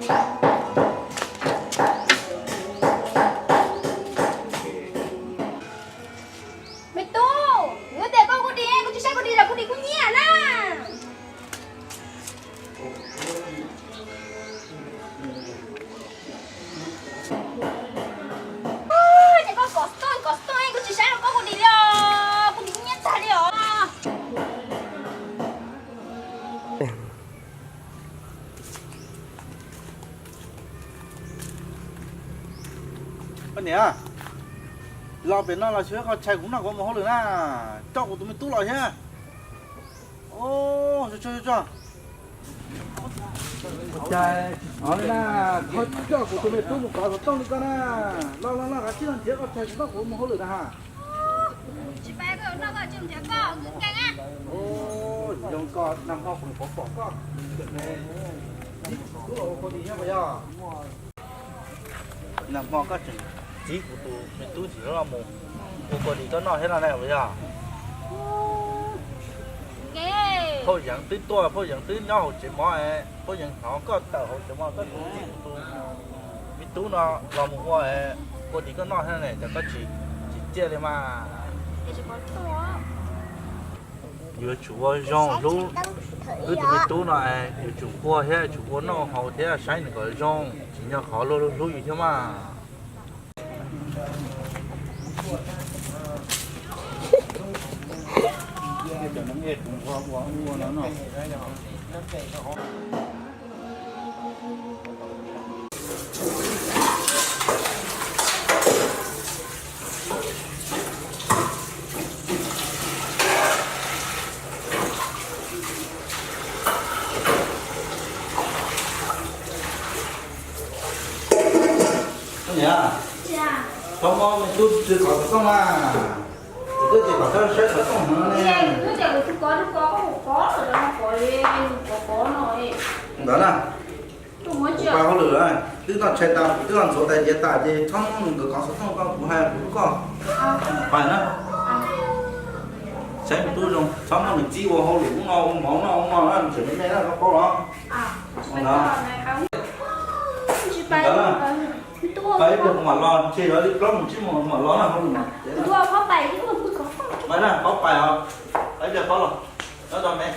Me tub, kuv tias koj kuj dim, koj tsis saib kuv dim los kuv dim kuj nyiam na. Ces koj kom xov tooj kom xov tooj, kuv tsis saib los koj kuj dim li os, kuv dim kuj nyiam tag li os. Koj niam, los pem no los xyov koj tshais kuv noj kuv mus hauj lwm na, coj kuv tus me tub los thiab. Os, tso tso tso. Cas tsis hnov li na, koj coj kuv tus me tub mus kov xov tooj li koj na. Los los los, kav tsij los nrhiav koj tshais kuv noj kuv mus hauj lwm na ha. Tsis pais, koj noj koj tsis nrhiav koj, koj nkees na. Os, zoo koj nag hmo kuv pom pom koj, tub los ua kua dis thiab puas yog? Nag hmo koj tseem txib kuv tus me tub ntxim hlub los mus ua kua dis koj noj thiab no ne puas yog? Phauj Yeev twb tuaj, Phauj Yeev twb nyob hauv tsev mov, Phauj Yeev hnov koj tawm hauv tsev mov koj tseem txib kuv tus me tub no los mus ua kua dis koj noj thiab ne, cas koj tsis tsim txiaj li mas. Yuav tsum ua zoo hlub wb tus me tub no, yuav tsum ua thiab tsum ua noj haus thiab saib nws kom zoo, tsis nyob qhov luag hlub yus thiab mas. Niam, txhob muab me tub tw kov xov tooj na. Kuv twb tsis kom saib xov tooj heev ne. Ntawd na, kuv pais hauj lwm lawm, twb noj tshais tas, kuv twb los ntxuav tais diav tas ces txhob muab nws kov xov tooj, koj, kuv hais kuv hlub koj. Pais na. Saib me tub zoo, txhob muab nws txib ua hauj lwm ub no ua mov noj ub no na, nws tseem me me na, koj paub los? Ntawd na, pais ib pliag kuv mam los, ntshe yuav li plaub moos tsib moos kuv mam los na, hauj lwm mas. Pais na, paub pais os. Pais ib pliag paub los, nyob zoo me.